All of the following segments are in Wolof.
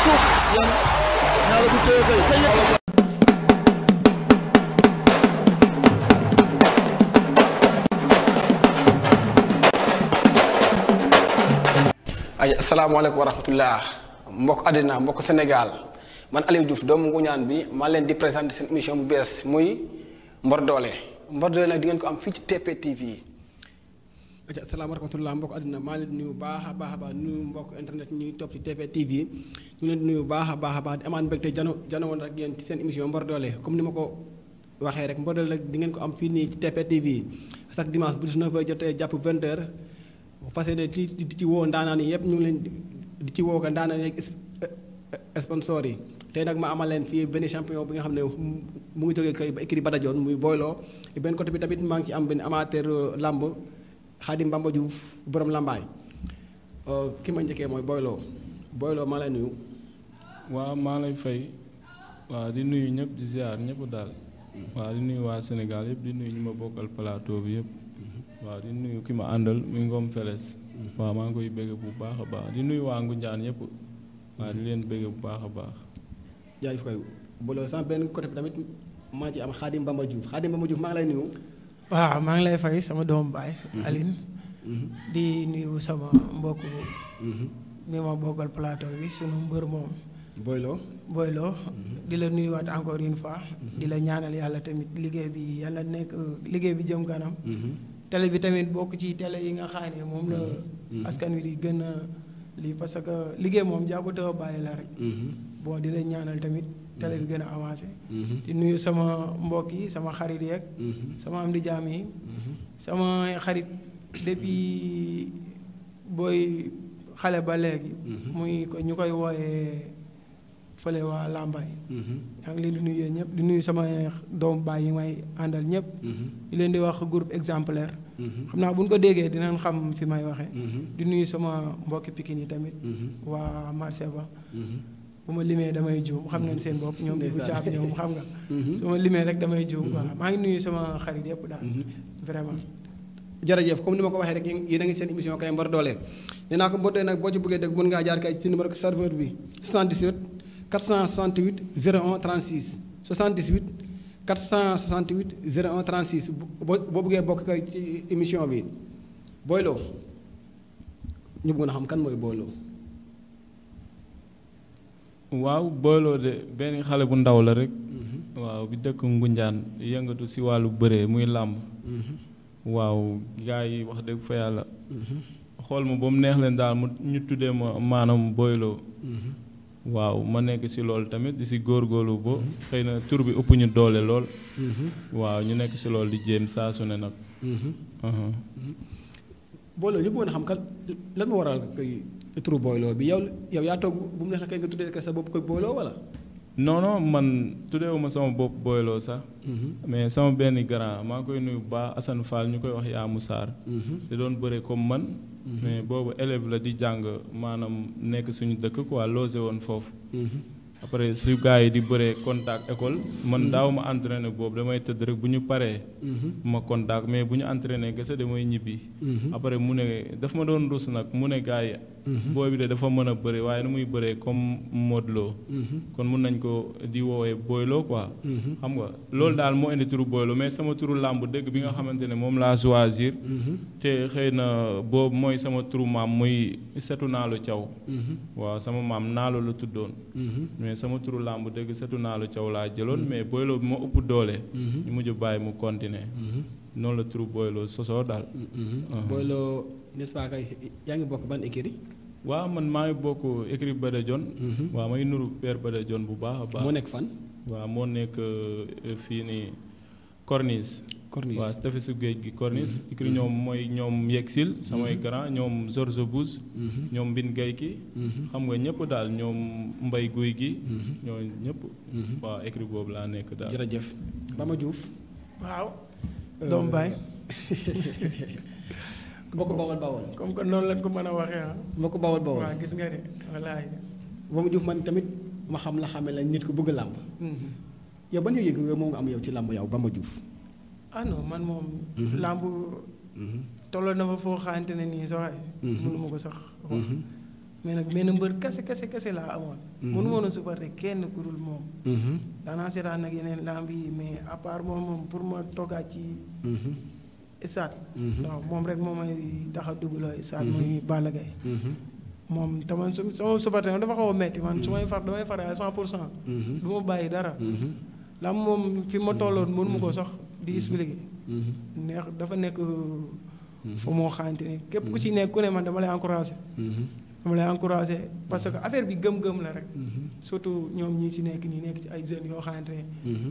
suuf ñaala bu téye kay te yëkkati ay asalaamaaleykum wa rahmatullah mbokk àddina mbokk Sénégal man Aliou Diouf doomu Ngoundiane bi maa leen di présenté seen émission bu bees muy Mbor Doole nag di ngeen ko am fii ci TP TV yi. asalaamaaleykum wa rahmatullah mbokk àddina maa leen di nuyu baax a baax nuyu mbokk internet ñuy topp ci TP TV yi ñu leen di nuyu baax a baax di amaan mbégte jano woon ak yéen ci seen émission Mbor Doole comme ni ma ko waxee rek Mbor Doole nag di ngeen ko am fii nii ci TP TV yi chaque dimanche bu 19h jotee jàpp 20h. fas yéene di ci woo ndaanaan yi yëpp ñu ngi leen di ci woo ko ndaanaan yeeg sponsor yi tey nag ma amal leen fii benn champion bi nga xam ne mu ngi jógee kay ba écrit Badajon muy Boylo benn côté bi tamit maa ngi ci am benn amateur lamb Khadim Bamba Diouf borom lambaay ki ma njëkkee mooy Boylo maa lay nuyu. waaw maa lay fay waaw di nuyu ñëpp di ziar ñëpp daal waaw di nuyu waa Sénégal yëpp di nuyu ñu ma bokkal plateau bi yëpp. waaw di nuyu ki ma àndal muy Ngom Feles waaw maa ngi koy bëgg bu baax a baax di nuyu waa Ngoundiane yëpp waaw di leen bëgg bu baax a baax. jaajëf koy Boylo sama benn côté bi tamit maa ci am Khadim Bamba Diouf maa ngi lay nuyu. waaw maa ngi lay fay sama doomu baay Aline di nuyu sama mbokk mi ma bokkal plateau bi sunu mbër moom Boylo di la nuyuwaat encore une fois di la ñaanal yàlla tamit liggéey bi yàlla nekk liggéey bi jëm kanam télé bi tamit bokk ci télé yi nga xam ne moom la askan wi di gën a lii parce que liggéey moom jàpp te bàyyi la rek bon di la ñaanal tamit télé bi gën a avancé di nuyu sama mbokk yi sama xarit yeeg sama am di jaam yi sama xarit depuis booy xale ba léegi muy ko ñu koy wooyee fële waa Lambaay yaa ngi leen di nuyu ñëpp di nuyu sama doomu baay yi may àndal ñëpp di leen di wax groupe exemplaire xam naa bu ñu ko déggee dinañ xam fi may waxee di nuyu sama mbokki Pikine yi tamit waa marché ba bu ma limee damay juum xam nañ seen bopp ñoom bi bu caab ñoom xam nga su ma limee rek damay juum quoi maa ngi nuyu sama xarit yëpp daal vraiment jërëjëf comme ni ma ko waxee rek yéen a ngi seen émission kay Mbor Doole nee naa ko Mbor Doole nag boo ci bëggee dégg mën ngaa jaar kay ci numéro serveur bi 77 468 01 36 78 468 01 36 boo bëggee bokk kay ci émission bi Boylo ñu bëgg na xam kan mooy Boylo. waaw Boylo de benn xale bu ndaw la rek. waaw bi dëkk Ngoundiane yëngatu si wàllu bëree muy làmb. waaw gars yi wax dëgg fa yàlla. xool ma ba mu neex leen daal ñu tuddee ma maanaam Boylo. waaw ma nekk si loolu tamit di si góorgóorlu ba xëy na tur bi ëpp ñu doole lool. waaw ñu nekk si loolu di jéem saa su ne nag. Boylo ñu bëggoon a xam kat lan moo waral kay turu Boylo bi yow yaa toog bu mu neex la kay nga tuddee ko sa bopp koy Boylo wala. non man tuddeewuma sama bopp Boylo sax. mais sama benn grand maa ngi koy nuyu ba Assane Fall ñu koy wax Yaamu Sarr. di doon bëre comme man. mais boobu élève la di jàng maanaam nekk suñu dëkk quoi logé woon foofu. après su gars yi di bëree contact école man daaw ma entraîné boobu damay tëdd rek bu ñu paree. ma contact mais bu ñu entraîné kese damay ñibbi. après mu ne daf ma doon rus nag mu ne gars yi. booy bi de dafa mën a bëri waaye nu muy bëree comme Modou Lo. kon mun nañ ko di woowee Boylo quoi. xam nga loolu daal moo indi turu Boylo mais sama turu làmb dëgg bi nga xamante ne moom laa choisir. te xëy na boobu mooy sama turu maam muy setu naalu Thiaw. waaw sama maam naalu la tuddoon. mais sama turu làmb dëgg setu naalu Thiaw laa jëloon mais Boylo bi moo ëpp doole. ñu mujj bàyyi mu continuer. noonu la turu Boylo sosoo daal. Boylo n'est-ce pas kay yaa ngi bokk ban écurie. waaw man maa ngi bokk écurie Badajon. waaw may nuru père Badajon bu baax a baax. moo nekk fan. waaw moo nekk fii nii Corniche. waaw tefesu géej gi Corniche. écurie ñoom mooy ñoom Yexil samay grand ñoom George Bush. ñoom Mbin Gay ki xam nga ñëpp daal ñoom Mbay Guy gi. ñoo ñëpp. waaw écurie boobu laa nekk daal. jërëjëf Bamba Diouf. waaw. doomu baay. mbokk Bawol. comme que noonu lañ ko mën a waxee ah. mbokk Bawol. waaw gis nga de wallaahi. Bamba Diouf man tamit ma xam la xamee la nit ku bëgg làmb. yow ban yëg-yëg yow moom nga am yow ci làmb yow Bamba Diouf. ah non man moom. làmb tolloo na fa foo xamante ne nii sax mënuma ko sax. mais nag benn mbër kese laa amoon. mënu woon a supporter kenn ku dul moom. daanaa seetaan nag yeneen lamb yi mais à part moom pour ma toogaat ci. stade. non moom rek moom may tax a dugg la stade muy Balla Gaye. moom tamit sama supporter dafa xaw a metti man su may damay far à 100%. du ma bàyyi dara. lamb moom fi ma tolloon mënu ma ko sax di expliquer. neex dafa nekk. fa moo xamante ni képp ku ci nekk ku ne man dama lay encouragé. dama lay encouragé parce que affaire bi gëm-gëm la rek. surtout ñoom ñii ci nekk nii nekk ci ay jeunes yoo xamante ne.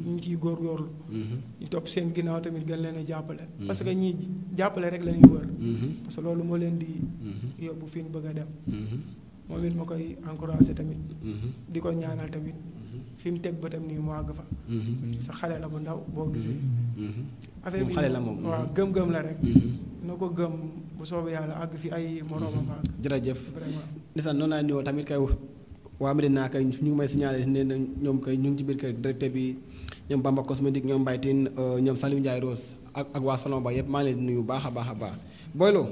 ñu ngi ciy góorgóorlu. ñu topp seen ginnaaw tamit gën leen a jàppale. parce que ñii jàppale rek la ñuy wër. parce que loolu moo leen di yóbbu fi ñu bëgg a dem. moom it ma koy encouragé tamit. di ko ñaanal tamit. fi mu teg bëtam nii mu àgg fa. sa xale la bu ndaw boo gisee. affaire bi xale la moom waaw gëm-gëm la rek. na ko gëm bu soobee yàlla àgg fi ay moroomam àgg. jërëjëf vraiment. ndeysaan noonu laa nuyoo tamit kay waa Medina kay ñu ngi may signalé ne ñoom kay ñu ngi ci biir kay directeur bi ñoom Bamba cosmétique ñoom Mbaye Tine ñoom Saliou Ndiaye Rose ak waa salon ba yëpp maa ngi leen di nuyu baax a baax a baax Boylo.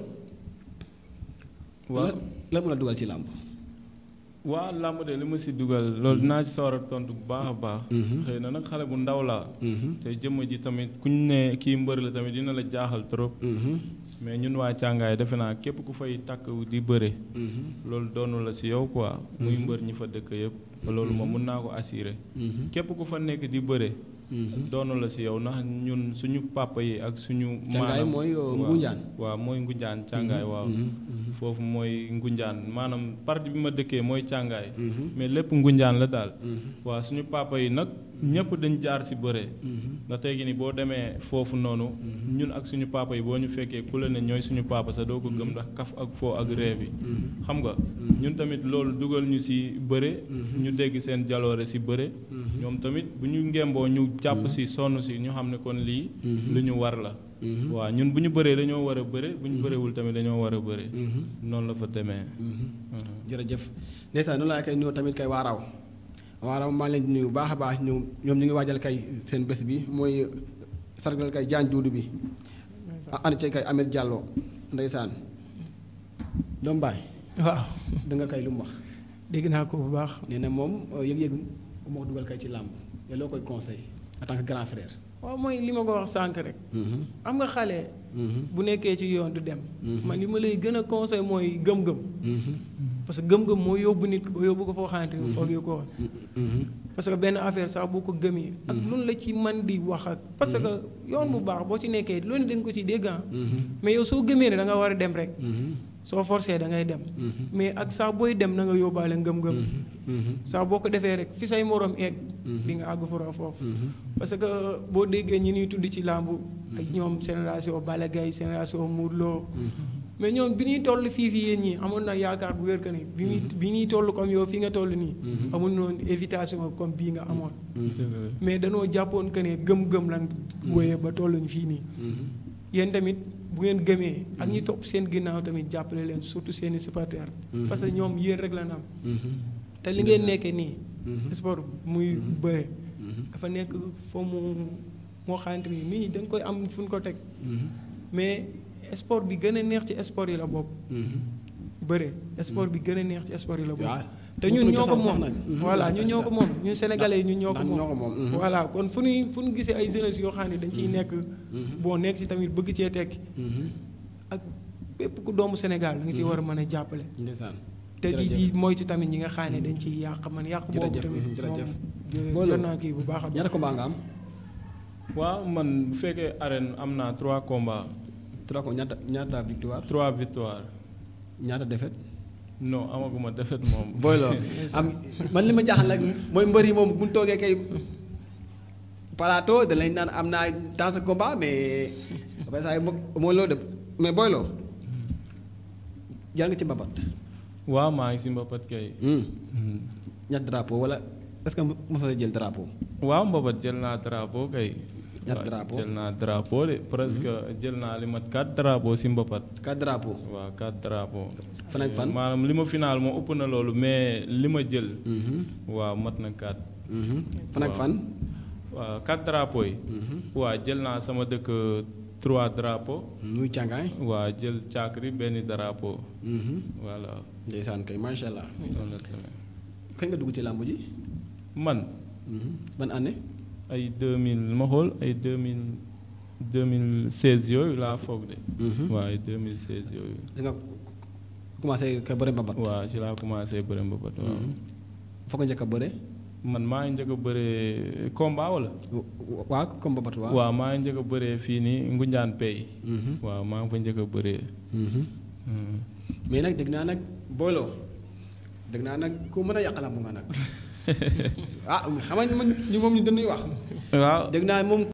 waaw lan mën a dugal ci làmb. waa làmb de li ma si dugal loolu dinaa ci sawar a tontu bu baax a baax. xëy na nag xale bu ndaw laa. te jëmm ji tamit kuñ ne kii mbër la tamit dina la jaaxal trop. mais ñun waa càngaay defe naa képp ku fay takk di bëre. loolu doonu la si yow quoi. muy mbër ñi fa dëkk yëpp. loolu moom mun naa ko assurer. képp ku fa nekk di bëre. doonu la si yow ndax ñun suñu papa yi ak suñu. càngaay mooy Ngunjaan. waaw mooy Ngunjaan càngaay waaw. foofu mooy Ngunjaan maanaam partie bi ma dëkkee mooy càngaay. mais lépp Ngunjaan la daal. waaw suñu papa yi nag ñëpp dañ jaar si bëre. ndax tey gi ni boo demee foofu noonu. ñun ak suñu papa yi boo ñu fekkee ku la ne ñooy suñu papa sa doo ko gëm ndax kaf ak foo ak ree bi. xam nga ñun tamit loolu dugal ñu si bëre. ñu dégg seen jaloore si bëre. ñoom tamit bu ñu ngemboo ñu jàpp si sonn si ñu xam ne kon lii. lu ñu war la. waaw ñun bu ñu bëree dañoo war a bëre bu ñu bëreewul tamit dañoo war a bëre. noonu la fa demee. jërëjëf ndeysaan noonu laa koy nuyoo tamit kay waaraw waaraw maa leen di nuyu bu baax a baax ñoom ñu ngi waajal kay seen bés bi mooy sargal kay jaan juudu bi. ànd ci kay Ameth Diallo ndeysaan doom baay. waaw da nga kay lu mu wax. dégg naa ko bu baax. nee na moom yëg-yëg moo dugal kay ci làmb yow loo koy conseil en tant que grand frère. waaw mooy li ma ko wax sànq rek. am nga xale. bu nekkee ci yoon du dem. man li ma lay gën a conseil mooy gëm-gëm. parce que gëm-gëm moo yóbbu nit ko ba yóbbu ko foo xamante ni foogee ko woon. parce que benn affaire sax boo ko gëmee. ak loolu la ci man di wax ak. parce que yoon bu baax boo ci nekkee loolu da nga ko ci dégg mais yow soo gëmee ne da nga war a dem rek. soo forcé da ngay dem. mais ak saa booy dem na nga yóbbaale ngëm-ngëm. saa boo ko defee rek fi say morom egg. di nga àgg fura foofu. parce que boo déggee ñi ñuy tudd ci làmb ay ñoom génération Balla Gaye génération Modou Lo. mais ñoom bi ñuy toll fii yéen ñii amoon na yaakaar bu wér que ni bi ñuy toll comme yow fi nga toll nii. amul noonu invitation comme bii nga amoon. mais danoo jàppoon que ne gëm-gëm lan wóyee ba tolluñ fii nii. yéen tamit. bu ngeen gëmee ak ñi topp seen ginnaaw tamit jàppale leen surtout seeni supporters. parce que ñoom yéen rek la am. te li ngeen nekkee nii. sport muy bëre. dafa nekk foo moo xamante ni nit ñi dañ koy am fu ñu ko teg. mais sport bi gën a neex ci sport yi la bokk. bëre sport bi gën a neex ci sport yi la bokk. te ñun ñoo ko moom voilà ñun ñoo ko moom ñun sénégalais yi ñun ñoo ko moom. voilà kon fu ñu gisee ay jeunesse yoo xam ne dañ ciy nekk. boo nekk si tamit bëgg cee tekki. ak bépp ku doomu Sénégal da nga ciy war a mën a jàppale. te di moytu tamit ñi nga xam ne dañ ciy yàq man yàq boobu tamit moom jot naa kii bu baax a baax. ñaata combat nga am. waaw man bu fekkee arène am naa 3 combats. 3 combats ñaata victoire. 3 victoire. ñaata défaite. non amaguma defet moom. Boylo am man li ma jaaxal nag mooy mbër yi moom bu ñu toogee kay plateau da lañ naan am naa tant de combat mais ba saa yi moo loo def mais Boylo jaar nga ci mbapat. waaw maa ngi si mbapat kay. ñett drapeau wala est-ce que mosoo jël drapeau. waaw mbapat jël naa drapeau kay. ñett drapeau jël naa drapeau de presque jël naa li mat 4 drapeau si mbapat. 4 drapeau. waaw 4 drapeau. fan ak fan maanaam li ma final moo ëpp na loolu mais li ma jël. waaw mat na 4. fan ak fan. waaw 4 drapeau yi. waaw jël naa sama dëkk 3 drapeaux. muy càngaay. waa jël caakri benn drapeau. voilà. ndeysaan kay macha allah. noonu la tamit. kañ nga dugg ci làmb ji. man. ban année. ay 2000 ma xool ay 2016 yooyu laa foog de. waaw ay 2016 yooyu. di nga commencé ka bëre mbabat. waaw ci laa commencé bëre mbabat waaw. foo ko njëkk a bëre. man maa ngi njëkk a bëree combat wala. waaw combat bat waaw. waaw maa ngi njëkk a bëree fii nii Ngunjaan Pay. waaw maa ngi fa njëkk a bëree. mais nag dégg naa nag booloo dégg naa nag ku mën a yàq lamb nga nag ah xam nga ñu moom ñu dañuy wax. waaw dégg naa moom.